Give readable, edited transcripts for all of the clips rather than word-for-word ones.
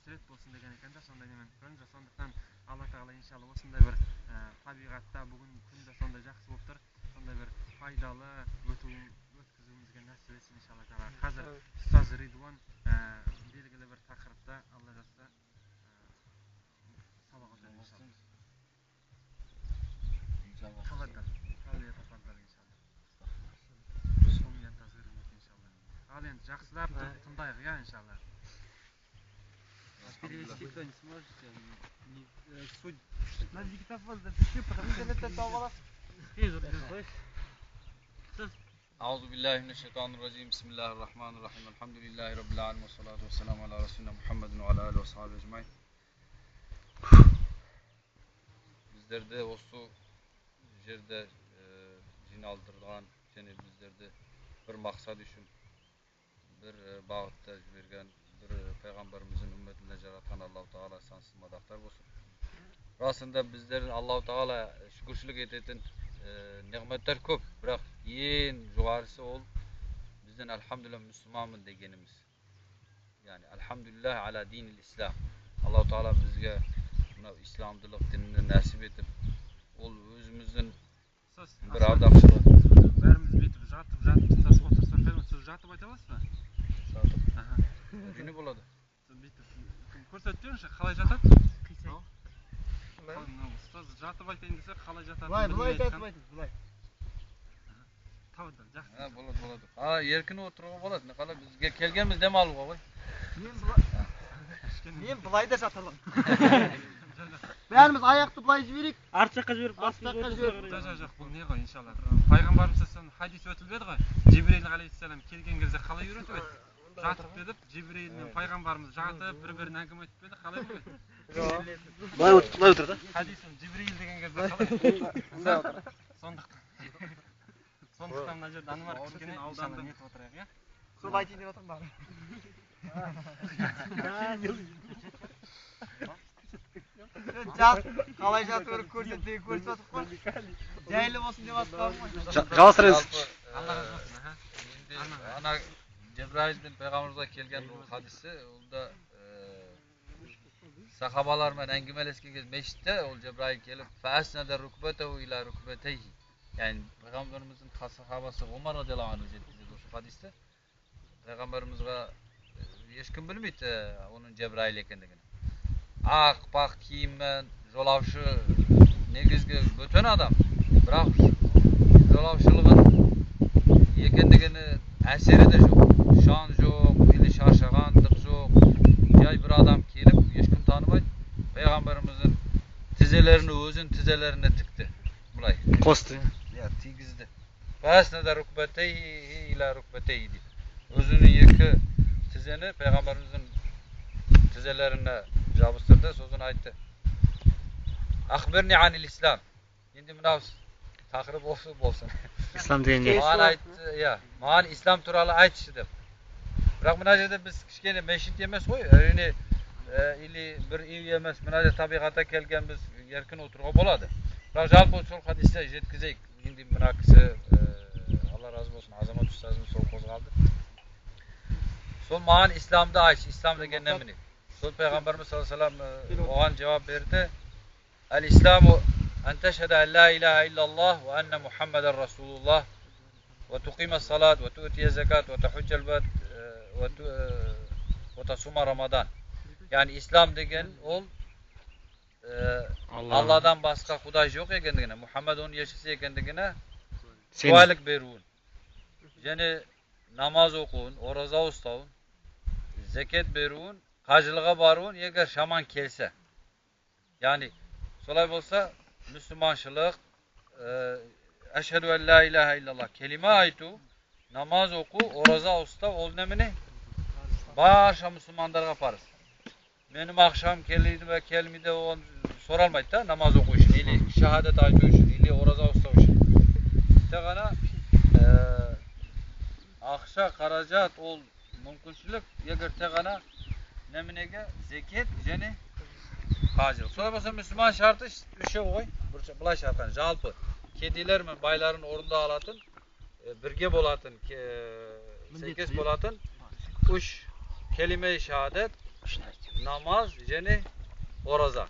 қасірет болсын деген екен да, сондай немен көрдіңіз бе? Сондықтан Алла Тағала иншалла осындай бір табиғатта бүгін күн де сондай жақсы болып тұр, сондай бір пайдалы өткізуімізге нәсіп етсін иншалла тағала. Қазір ұстаз Ридуан белгілі бір тақырыпта Алла жазса сабақ өтеді иншалла. Тафаддал, тафаддал иншалла. Ал енді жақсылап тыңдайық, иә, иншалла. Перевести кто не сможете, не, суть. На диктофон запиши, потому что интернеттен тауып аласың. أعوذ بالله من الشيطان الرجيم بسم الله الرحمن الرحيم الحمد لله رب العالمين والصلاة والسلام على رسولنا محمد وعلى آله وصحبه أجمعين. Біздерді осы жерде жиналдырған және біздерді бір мақсат үшін бір бағытта жіберген бір пайғамбарымыздың үмметіне жаратқан Аллаху Тағала сансыз мадақтар болсын. Расында біздер Аллаху Тағала шүкіршілік ететін нығметтер көп, бірақ ең жоғарысы ол біздің альхамдулилля мұсылманмын дегеніміз. Яғни альхамдулилля аля динил ислам. Аллаху Тағала бізге мынау исламдылық дінін нәсіп етіп, ол өзіміздің бір ардақшылығы. Бәріміз бүйтіп жатып тыңдасып отырсақ, сіз жатып айта аласыз ба? Жатып. Әрине болады. Бүйтіп көрсетіп жіберіңізші, қалай жатады? Ұстаз жатып айтайын десе, қалай жататынын Былай, былай білмей жатып айтыңыз, былай. Тафаддал, жақсы. Болады, болады. Еркін отыруға болады. Қалай бізге келгенбіз дем алуға ғой. Мен былай да жата аламын. Бәріміз аяқты былай жіберейік. Арт жаққа жіберіп, Арт жаққа жіберіп. Жоқ, жоқ, жоқ, бұл не ғой, иншалла. Пайғамбарымыз саллаллаху хадис өтіліп еді ғой. Жебірейіл алейхиссалам келген кезде қалай үйретіп еді? Жатып дедіп, Жебірейіл мен пайғамбарымыз жатып, бір-біріне әңгіме айтып еді, қалай болып еді? Былай отыр, былай отыр да. Хадисін Жебірейіл деген кезде қалай? Сондықтан мына жерде Анвар кішкене иншалла нетіп отырайық, иә? Сол айтайын деп отырмын бәрі. Жат, қалай жату керек көрсет деген көрсетіп жатырмық қой. Жайлы болсын деп жатқаным ғой. Жалғастырыңыз. Алла разы болсын. Енді ана Жебірейілдің пайғамбарымызға келген ол хадисі, ол да сахабалармен әңгімелескен кезде мешітте ол Жебірейіл келіп фәснада рукбатаху иля рукбатайхи. Яғни пайғамбарымыздың сахабасы Омар радиаллаху анху жеткізеді осы хадисті. Пайғамбарымызға ешкім білмейді оның Жебірейіл екендігін. Ақ пақ киіммен жолаушы негізгі бөтен адам, бірақ жолаушылығын екендігіне әсері де жоқ, шан жоқ, или шаршағандық жоқ. Жай бір адам келіп, ешкім танымайды, пайғамбарымыздың тізелерін өзінің тізелеріне тікті. Былай. Қосты. Иә, тигізді. Фәснада рукбатайхи иля рукбатайхи дейді. Өзінің екі тізені пайғамбарымыздың тізелеріне жабыстырды, сосын айтты: Ахбирни анил ислам. Енді мынау тақырып осы болсын. Ислам деген не? Маған айтты, иә, маған ислам туралы айтшы деп. Бірақ мына жерде біз кішкене мешіт емес қой, әрине, или бір үй емес, мына жерде табиғатта келгенбіз, еркін отыруға болады. Бірақ жалпы сол хадисте жеткізейік. Енді мына кісі, Алла разы болсын, Азамат ұстазымыз сол қозғалды. Сол маған исламды айтшы, ислам деген не міне? Сол пайғамбарымыз саллаллаху алейхи вассалам оған жауап берді: Әл исламу ан ташһада ан ла илаха иллаллах ва анна Мухаммадан расулуллах ва туқима салат ва туътия закат ва тахуджал байт ва тасума рамадан. Яғни ислам деген ол Алладан басқа Құдай жоқ екендігіне, Мұхаммад оның елшісі екендігіне куәлік беруін, және намаз оқуын, ораза ұстауын, зекет беруін, қажылыға баруын, егер шаман келсе. Яғни солай болса, мұсылманшылық, әшһәду ан ла илаха иллаллах келиме айту, намаз оқу, ораза ұстау ол немене? Барша мұсылмандарға парыз. Менің ақшам келеді ме, келмейді, оған соралмайды да, намаз оқу үшін, или шахадат айту үшін, или ораза ұстау үшін. Тек қана ақша, қаражат ол мүмкіншілік, егер тек қана неменеге зекет және қажылық. Солай болса мұсылман шарты үшеу ғой, былайша айтқанда, жалпы кедейлер мен байлардың орында алатын, бірге болатын, сәйкес болатын үш келиме шахадат, Намаз және ораза.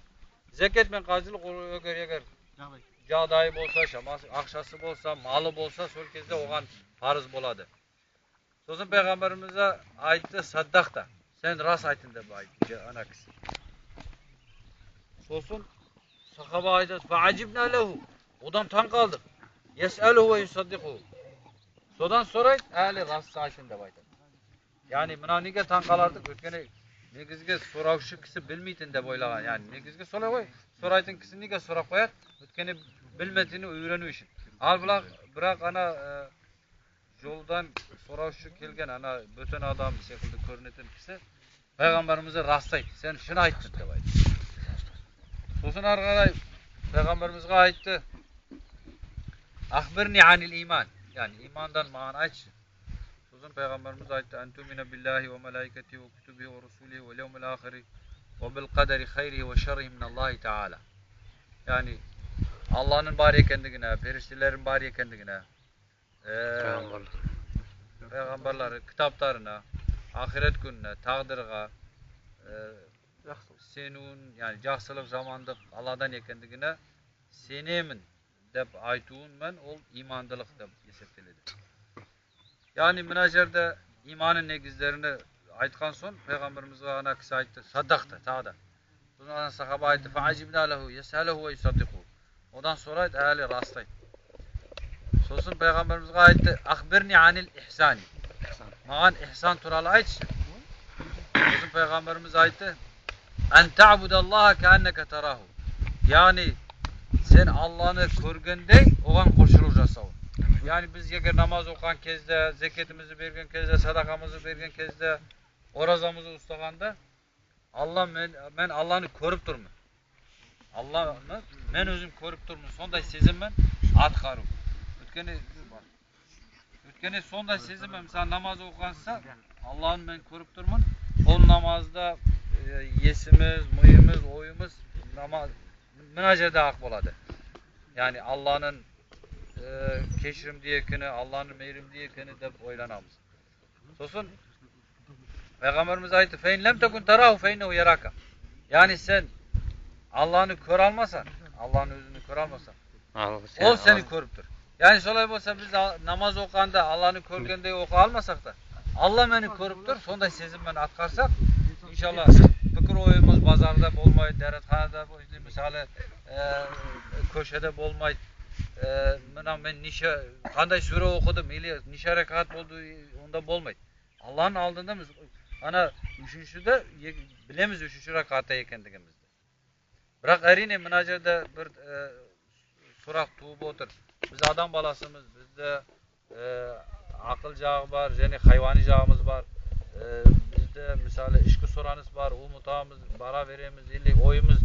Зекет мен қажылық егер жағдайы болса, шамасы, ақшасы болса, малы болса, сол кезде оған парыз болады. Сосын пайғамбарымыз айтты, саддақта, сен рас айттың деп айтты ана кісі. Сосын сахаба айтады, фаажибна лаху, одан таң қалдық. Есәлуху ва юсаддиқу. Содан сұрайды, әлі рас айттың деп айтады. Яғни мынау неге таң қалардық? Өйткені негізгі сұраушы кісі білмейтін деп ойлаған. Яғни негізгі солай ғой. Сұрайтын кісі неге сұрақ қояды? Өйткені білмейтіні үйрену үшін. Ал бірақ ана жолдан сұраушы келген ана бөтен адам секілді көрінетін кісі пайғамбарымызды растайды. Сен шын айттың деп айтты. Сосын ары қарай пайғамбарымызға айтты: Ахбирни анил иман. Яғни имандан маған айтшы. Сосын пайғамбарымыз айтты: Ан тумина биллахи ва малаикатихи ва кутубихи ва русулихи ва яумил ахири ва бил қадари хайрихи ва шаррихи мин Аллахи таала. Яғни Алланың бар екендігіне, періштелердің бар екендігіне, пайғамбарлары, кітаптарына, ақирет күніне, тағдырға сенуін, яғни жақсылық, жамандық Алладан екендігіне сенемін деп айтуынмен ол имандылық деп есептеледі. Яғни мына жерде иманның негіздерін айтқан соң пайғамбарымызға ана кісі айтты: садақта, тағы да. Сосын ана сахаба айтты: фаажибна лаху ясалуху ва юсаддиқу. Одан сұрайды, әлі растайды. Сосын пайғамбарымызға айтты: ахбирни анил ихсани. Маған ихсан туралы айтшы. Сосын пайғамбарымыз айтты: ан та'будаллаха кааннака тараху. Яғни сен Алланы көргендей оған құлшылық жасау. Яғни біз егер намаз оқыған кезде, зекетімізді берген кезде, садақамызды берген кезде, оразамызды ұстағанда, Алла мен Алланы көріп тұрмын. Алланы мен өзім көріп тұрмын. Сондай сезіммен атқару. Өйткені сондай сезіммен, мысалы, намаз оқығанса, Алланы мен көріп тұрмын. Ол намазда есіміз, миымыз, ойымыз намаз мына жерде ақ болады. Яғни Алланың кешірімді екені, Алланың мейірімді екені деп ойланамыз. Сосын пайғамбарымыз айтты: фейн лем такун тараху фейнеху ярака. Яғни сен Алланы көре алмасаң, Алланың өзін көре алмасаң, ол сені көріп тұр. Яғни солай болса, біз намаз оқығанда Алланы көргендей оқы алмасақ та, Алла мені көріп тұр, сондай сезіммен атқарсақ, иншалла пікір ойымыз базарда болмайды, дәретханада, мысалы, көшеде болмайды. Мына мен неше қандай сүре оқыдым или неше ракат болды, онда болмайды. Алланың алдында біз ана үшіншіде білеміз үшінші ракатта екендігімізді. Бірақ әрине мына жерде бір сұрақ туып отыр. Біз адам баласымыз, бізде ақыл жағы бар және хайуани жағымыз бар. Бізде мысалы ішкі сұраныс бар, ұмытамыз, бара береміз, или ойымыз,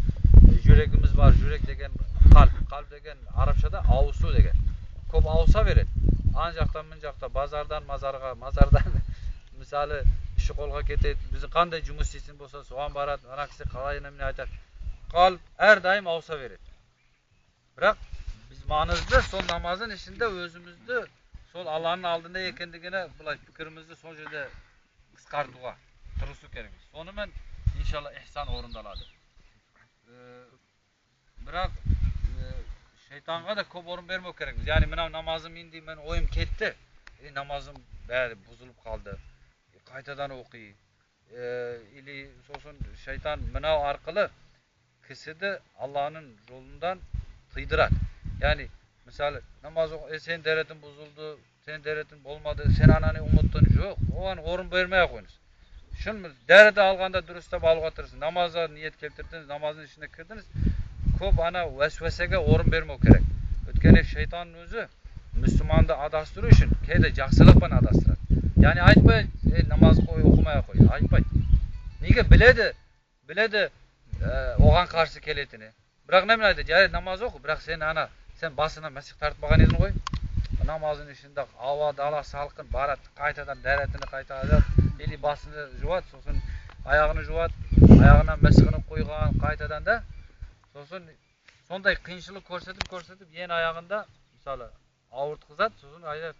жүрегіміз бар. Жүрек деген қалп, қалп деген арабшада ауысу деген. Көп ауыса береді. Ан жақтан мын жақта, базардан мазарға, мазардан мысалы іші қолға кетеді. Біз қандай жұмыс істейтін болса соған барады. Ана кісі қалай немене айтады. Қалп әрдайым ауыса береді. Бірақ біз маңызды сол намаздың ішінде өзімізді сол Алланың алдында екендігіне былай пікірімізді сол жерде қысқартуға тырысу керекпіз. Сонымен иншалла ихсан орындалады. Бірақ шайтанға да көп орын бермеу керекпіз. Яғни мынау намазым енді мен ойым кетті. Намазым бәрі бұзылып қалды. Қайтадан оқи. Или сосын шайтан мынау арқылы кісіді Алланың жолынан тыйдырады. Яғни мысалы намаз сен дәретің бұзылды, сен дәретің болмады, сен ананы ұмыттың. Жоқ, оған орын бермей ақ қойыңыз. Шын дәреті алғанда дұрыстап алуға тырысыңыз. Намазға ниет келтірдіңіз, намаздың ішіне кірдіңіз. Көп ана уәсуәсеге орын бермеу керек. Өйткені шайтанның өзі мұсылманды адастыру үшін кейде жақсылықпен адастырады. Яғни айтпайды, намаз қой, оқымай ақ қой, айтпайды. Неге? Біледі, біледі оған қарсы келетіні. Бірақ немен айтады? Жарайды, намаз оқы, бірақ сен ана, сен басына мәсіх тартпаған едің ғой. Намаздың ішінде ауа, дала салқын, барады, қайтадан дәретini қайтадан, или басыны жуады, сосын аяғını жуады, аяғына мәсіхini қойған қайтадан да. Сосын сондай қиыншылық көрсетіп, ең аяғында мысалы ауыртқызады, сосын айтады,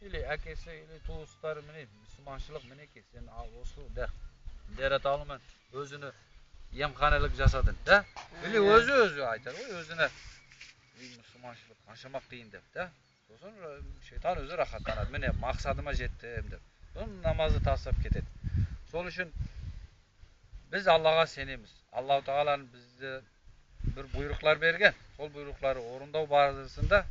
или әкесі, или туыстары, міне мұсылманшылық мінекей, сен осы да Дәрет алумен өзіні емханалық жасады да? Или өзі айтады ғой өзіне, мұсылманшылық қаншама қиын деп да? Сосын шайтан өзі рахаттанады, міне мақсадыма жеттім деп. Сосын намазды тастап кетеді. Сол үшін біз Аллаға сенеміз. Аллах Тағаланың бізді бір бұйрықлар берген. Сол бұйрықларды орындау барысында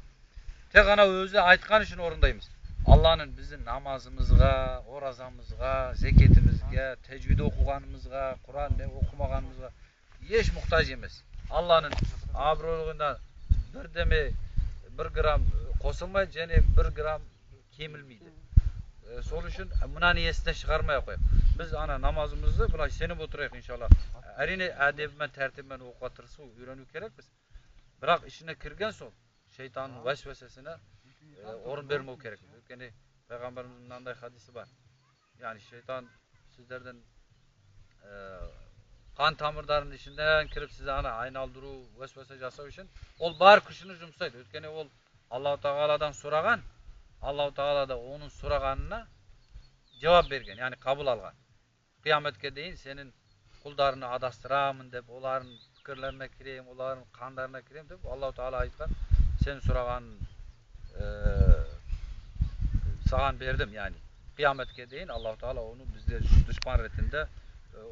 тек қана өзі айтқан үшін орындаймыз. Алланың біздің намазымызға, оразамызға, зекетімізге, тәжвид оқығанымызға, Құран оқымағанымызға еш мұқтаж емес. Алланың абыройлығына бірдеме бір грамм қосылмайды және бір грамм кемілмейді. Сол үшін мынаны естен шығармай қояйық. Біз ана намазымызды былай сеніп отырайық иншалла. Әрине әдебімен, тәртібімен оқуға тырысу, үйрену керекпіз. Бірақ ішіне кірген соң шайтанның уәсуәсесіне орын бермеу керек. Өйткені пайғамбарымыздың мынандай хадисі бар. Яғни шайтан сіздердің қан тамырдарының ішінен кіріп сізді ана айналдыру, уәсуәсе жасау үшін ол бар күшін жұмсайды. Өйткені ол Аллах Тағаладан сұраған, Аллах Тағала да оның сұрағанына жауап берген, яғни қабыл алған. Қияметке дейін сенің құлдарыңды адастырамын деп, олардың пікірлеріне кірейін, олардың қандарына кірейін деп Аллах Тағала айтқан, сен сұраған саған бердім, яғни қияметке дейін Аллах Тағала оны бізде дұшпан ретінде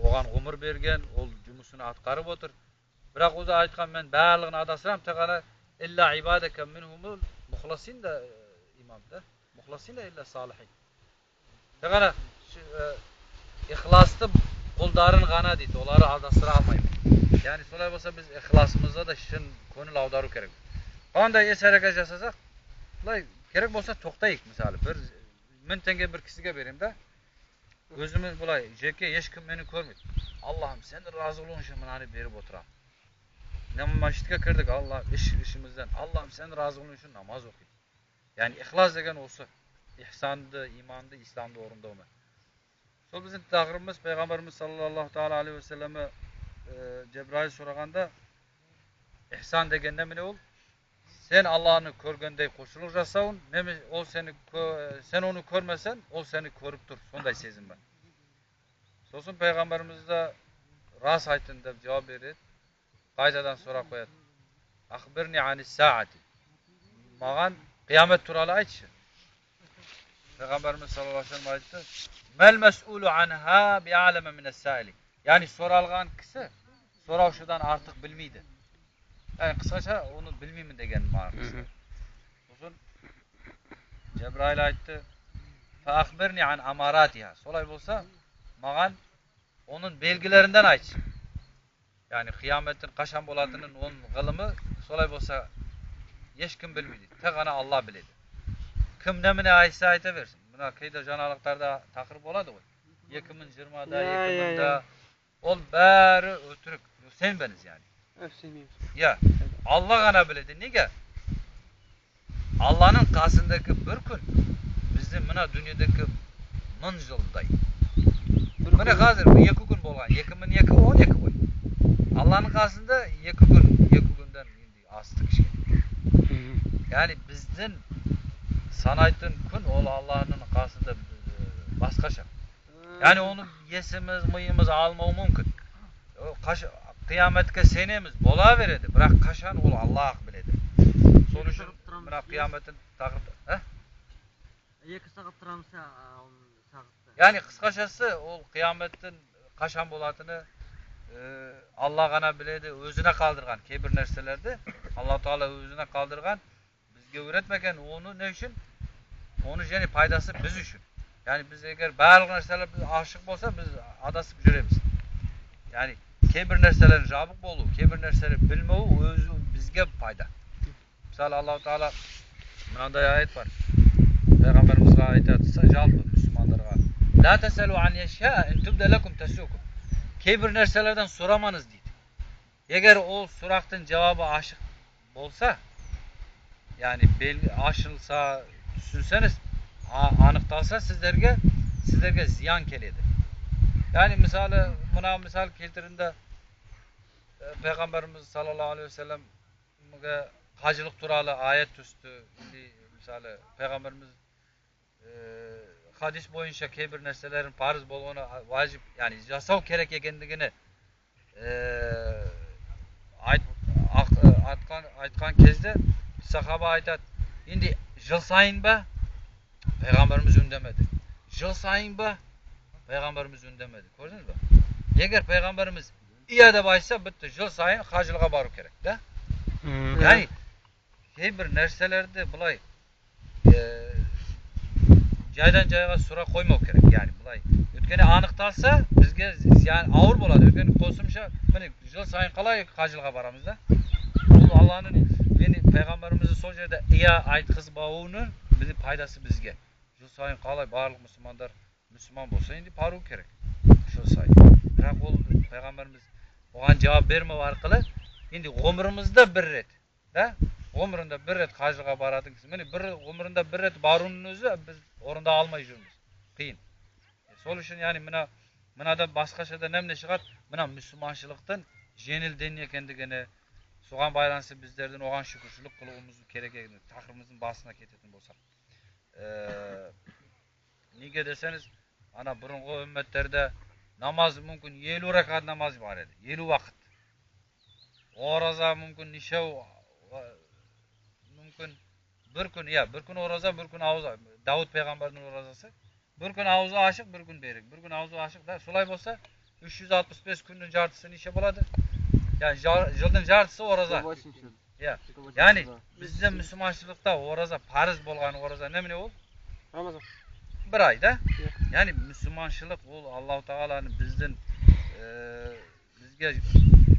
оған ғұмыр берген, ол жұмысын атқарып отыр. Бірақ өзі айтқан, мен барлығын адастырамын, тек қана илля ибадака минхумул мухласин да имам да, мухласин да илля салихин. Тек қана ихласты құлдарын ғана дейді, олары адастыра алмаймын. Яғни солай болса біз ихласымызда да шын көңіл аудару керек. Қандай іс әрекет жасасақ, былай керек болса тоқтайық, мысалы, 1000 теңге бір кісіге беремін да, өзіміз былай жеке ешкім мені көрмейді. Аллахым, сенің разылығың үшін мынаны беріп отырамын. Мешітке кірдік, Алла ішімізден, Аллахым, сенің разылығың үшін намаз оқимын. Яғни ихлас деген осы, ихсанды, иманды, исламды орындаумен. Сол біздің тақырыбымыз пайғамбарымыз саллаллаху тағала алейхи уассаламы Жебраил сұрағанда, ихсан деген немене ол? Сен Алланы көргендей құлшылық жасауын, немесе ол сені сен оны көрмесең, ол сені көріп тұр, сондай сезім бар. Сосын пайғамбарымыз да рас айттың деп жауап береді. Қайтадан сұрақ қояды. Ахбирни анис саати. Маған қиямет туралы айтшы. Пайғамбарымыз саллаллаху алейхи вассалам айтты: Мәл мәсулу анха биалама минас саили. Яғни сұралған кісі сұраушыдан артық білмейді. Яғни қысқаша оны білмеймін деген мағынасы. Сосын Жабраил айтты: Фа ахбирни ан амаратиха. Солай болса, маған оның белгілерінен айтшы. Яғни қияметтің қашан болатынын оның ғылымы солай болса ешкім білмейді. Тек қана Алла біледі. Кім немене айтса айта берсін. Мына кейде жаңалықтарда тақырып болады ғой. 2020-да, 2000-да ол бәрі өтірік. Сенбеңіз яғни. Сенбейміз. Иә, Алла ғана біледі. Неге? Алланың қасындағы бір күн біздің мына дүниедегі 1000 жылдай. Міне қазір 2 күн болған. 2002 12 ғой. Алланың қасында 2 күн, 2 күнден енді асты кішкене. Яғни біздің санайтын күн ол Алланың қасында басқаша. Яғни оны есіміз, миымыз алмауы мүмкін. Қияметке сенеміз, бола береді, бірақ қашан ол Аллах біледі. Сол үшін мына қияметтің тақырыбы, ә? 2 сағат тұрамыз сағатта. Яғни қысқашасы ол қияметтің қашан болатыны Алла ғана біледі, өзіне қалдырған кейбір нәрселерді Алла Тағала өзіне қалдырған, бізге үйретмеген, оны не үшін? Оны және пайдасы біз үшін. Яғни біз егер барлық нәрселер ашық болса, біз адасып жүреміз. Яғни кейбір нәрселер жабық болу, кейбір нәрселер білмеу өзі бізге пайда. Мысалы Алла Тағала мынандай аят бар. Пайғамбарымызға айтады, жалпы мұсылмандарға: "Ла тасалу ан яша ин тубда лакум тасукум." Кейбір нәрселерден сұрамаңыз дейді. Егер ол сұрақтың жауабы ашық болса, яғни белгі ашылса, түсінсеңіз, анықталса сіздерге зиян келеді. Яғни мысалы, мына мысал келтірінде Пайғамбарымыз саллаллаху алейхи уассаламға қажылық туралы аят түсті. Мысалы, Пайғамбарымыз Хадис бойынша кейбір нәрселердің парыз болғаны, уажип, яғни жасау керек екендігini айтқан кезде сахаба айтады, енді жыл сайын ба? Пайғамбарымыз үндемеді. Жыл сайын ба? Пайғамбарымыз үндемеді. Көрдіңіз ба? Егер пайғамбарымыз иә деп айтса, бітті, жыл сайын қажылға бару керек, да? Яғни кейбір нәрселерді былай жайдан жайға сұрақ қоймау керек, яғни былай. Өйткені анықталса бізге зиян ауыр болады. Өйткені қосымша міне жыл сайын қалай қажылға барамыз да? Бұл Алланың мені пайғамбарымызды сол жерде иә айтқызбауының біздің пайдасы бізге. Жыл сайын қалай барлық мұсылмандар мұсылман болса енді бару керек жыл сайын. Бірақ ол пайғамбарымыз оған жауап бермеу арқылы енді ғұмырымызда бір рет, да? Ғұмырында бір рет қажыға баратын кісі, міне бір ғұмырында бір рет баруының өзі біз орында алмай жүрміз. Қиын. Сол үшін яғни мынада басқаша да немене шығады? Мына мұсылманшылықтың жеңіл дін екендігіне, соған байланысты біздердің оған шүкіршілік қылуымыз керек екенін, тақырыбымыздың басына кететін болсақ. Неге десеңіз, ана бұрынғы үмметтерде намаз мүмкін 50 ракат намаз бар еді, 50 уақыт. Ораза мүмкін нешеу, мүмкін бір күн, иә, бір күн ораза, бір күн ауыз, Дауыт пайғамбардың оразасы. Бір күн аузы ашық, бір күн берік, бір күн аузы ашық. Да, солай болса, 365 күннің жартысы неше болады? Яғни жылдың жартысы ораза. Иә. Яғни бізде мұсылманшылықта ораза парыз болған ораза немене ол? Рамазан. Bir ay da. Яғни мұсылманшылық ол Аллах Тағаланың біздің бізге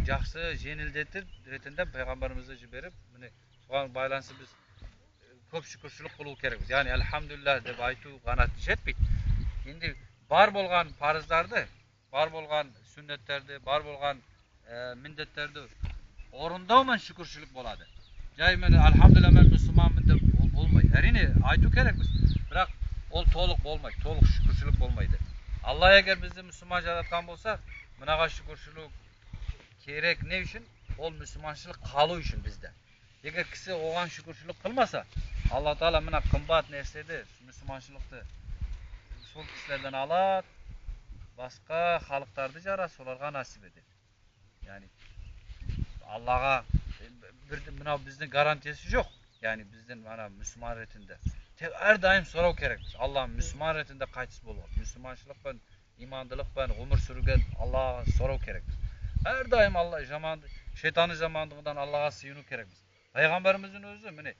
жақсы жеңілдетіп ретінде пайғамбарымызды жіберіп, міне соған байланысты біз көп шүкіршілік қылу керекпіз. Яғни альхамдулилля деп айту ғана жетпейді. Енді бар болған парыздарды, бар болған сүннеттерді, бар болған міндеттерді орындаумен шүкіршілік болады. Жай мен альхамдулилля мен мұсылманмын деп ол болмайды. Әрине айту керекпіз. Бірақ ол толық болмайды, толық шүкіршілік болмайды. Алла егер бізді мұсылман жаратқан болса, мынаға шүкіршілік керек не үшін? Ол мұсылманшылық қалу үшін бізде. Егер кісі оған шүкіршілік қылмаса, Алла Тағала мына қымбат нәрсені, мұсылманшылықты сол кісілерден алады, басқа халықтарды жарат, соларға насип етеді. Яғни Аллаға бір мынау біздің гарантиясы жоқ. Яғни біздің ана мұсылман ретінде тек әрдайым сұрау керекпіз. Алла мұсылман ретінде қайтыс болуға, мұсылманшылықпен, имандылықпен ғұмыр сүруге Аллаға сұрау керекпіз. Әрдайым Алла жаман, шайтанның жамандығынан Аллаға сыйыну керекпіз. Пайғамбарымыздың өзі міне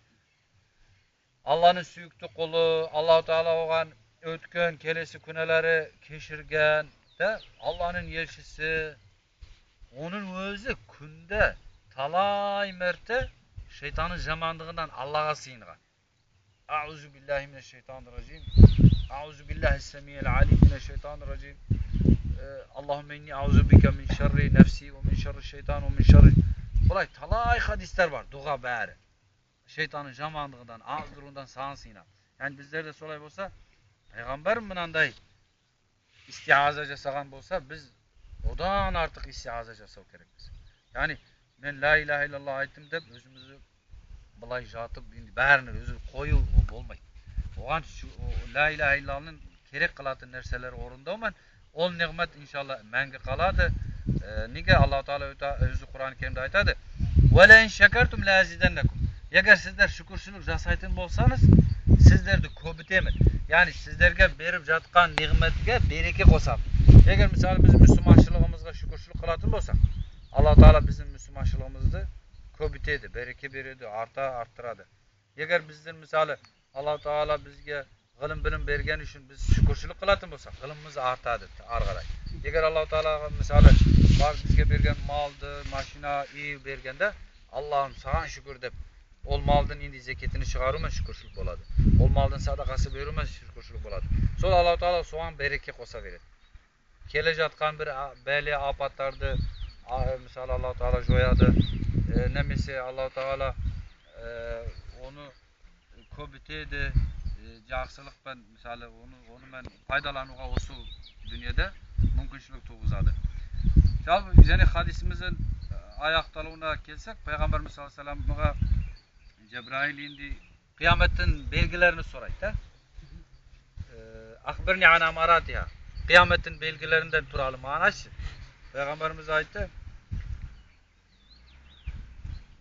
Алланың сүйікті құлы, Аллах Тағала оған өткен келесі күнәлары кешірген, да, Алланың елшісі, оның өзі күнде талай мәрте шайтанның жамандығынан Аллаға сыйынған. Аузу биллахи минәш-шайтанир-раджим. Аузу биллахис-самиил алим минәш-шайтанир-раджим. Аллахумма инни аузу бика мин шарри нафси ва мин шарри шайтан ва мин шарри. Бұлай талай хадистер бар, дұға бәрі. Шайтанның жамандығынан, аздыруынан саған сыйынады. Яғни біздер де солай болса, пайғамбар мынандай истиаза жасаған болса, біз одан артық истиаза жасау керекпіз. Яғни мен ла илаха иллаллах айттым деп өзімізді былай жатып, енді бәрін өзі қою ол болмайды. Оған ла илаха иллаллахның керек қылатын нәрселер орындаумен ол нығмет иншалла мәңгі қалады. Неге Алла Тағала өзі Құран Керімде айтады? «Уә ла ин шакартум ла азиданнакум». Егер сіздер шүкіршілік жасайтын болсаңыз, сіздерді көбітемін. Яғни сіздерге беріп жатқан нығметке береке қосамын. Егер мысалы біз мұсылманшылығымызға шүкіршілік қылатын болсақ, Алла Тағала біздің мұсылманшылығымызды көбітеді, береке береді, арттырады. Егер біздің мысалы Алла Тағала бізге ғылым білім берген үшін біз шүкіршілік қылатын болсақ, ғылымымыз артады ары қарай. Егер Алла Тағала мысалы бар бізге берген малды, машина, үй бергенде, Аллахым саған шүкір деп ол малдың енді зекетini шығарумен шүкіршілік болады. Ол малдың садақасы берумен шүкіршілік болады. Сол Алла Тағала соған береке қоса береді. Келе жатқан бір бәле апаттарды мысалы Алла Тағала жояды, немесе Алла Тағала оны көбітеді, жақсылықпен мысалы онымен пайдалануға осы дүниеде мүмкіншілік туғызады. Жалпы және хадисіміздің аяқталуына келсек, Пайғамбарымыз саллаллаху алейхи вассаламға Жабраил енді қияметтің белгілерін сұрайды, да? Ахбирни ан амаратиха. Қияметтің белгілерінден туралы маған айтшы. Пайғамбарымыз айтты: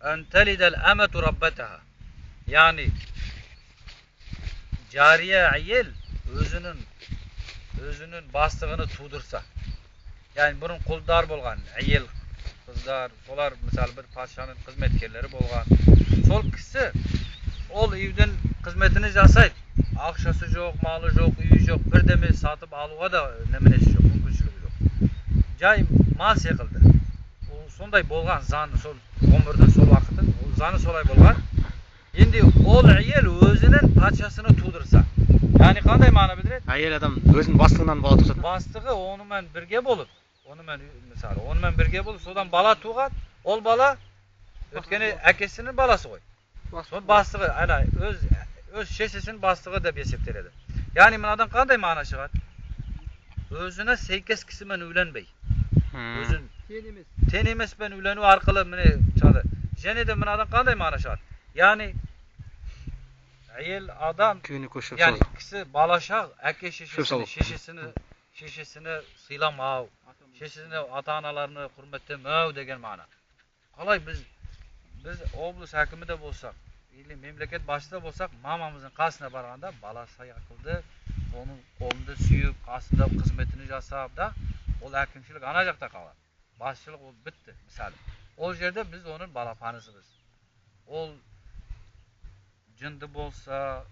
Ан талидал амату раббатаха. Яғни жария әйел өзінің бастығыны тудырса. Яғни бұрын құлдар болған, әйел қыздар, солар мысалы бір патшаның қызметкерлері болған. Сол кісі ол үйдің қызметini жасайды. Ақшасы жоқ, малы жоқ, үйі жоқ, бірдеме сатып алуға да неменесі жоқ, мүмкіншілігі жоқ. Жай мал секілді. Ол сондай болған заңы, сол ғұмырдың сол уақытын, ол заңы солай болған. Енді ол әйел өзінің патшасыны тудырса, яғни қандай мағына білдіреді? Әйел адам өзінің бастығынан бала туса. Бастығы онымен бірге болып, онымен мысалы, онымен бірге болып, содан бала туған, ол бала өйткені әкесінің баласы ғой. Сол бастығы, ана өз шешесінің бастығы деп есептеледі. Яғни мынадан қандай мағына шығады? Өзіне сәйкес кісімен үйленбей. Өзін Тең емес. Тең емеспен үйлену арқылы міне шығады. Және де мынадан қандай мағына шығады? Яғни әйел адам, Күйеуіне көшіріп яғни салу. Кісі балашақ әке Шөп салу. шешесіні сыйламау, шешесіне ата-аналарını құрметтемеу деген мағына. Қалай біз облыс әкімі де болсақ, или мемлекет басшысы да болсақ, мамамыздың қасына барғанда бала секілді оның қолында сүйіп, қасында қызметini жасап да, ол әкімшілік ана жақта қалады. Басшылық ол бітті, мысалы. Ол жерде біз оның балапанысымыз. Ол жынды болса,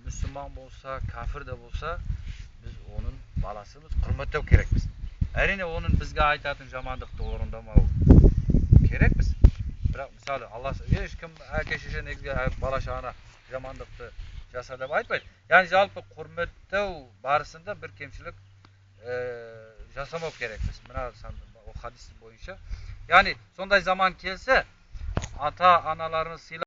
мұсылман болса, кәфір де болса, біз оның баласымыз, құрметтеу керекпіз. Әрине, оның бізге айтатын жамандықты орындамау керекпіз. Бірақ мысалы Алла ешкім әке шеше негізгі бала шағана жамандықты жаса деп айтпайды. Яғни жалпы құрметтеу барысында бір кемшілік жасамау керекпіз. Мына о хадис бойынша. Яғни сондай заман келсе, ата аналарын сыйлап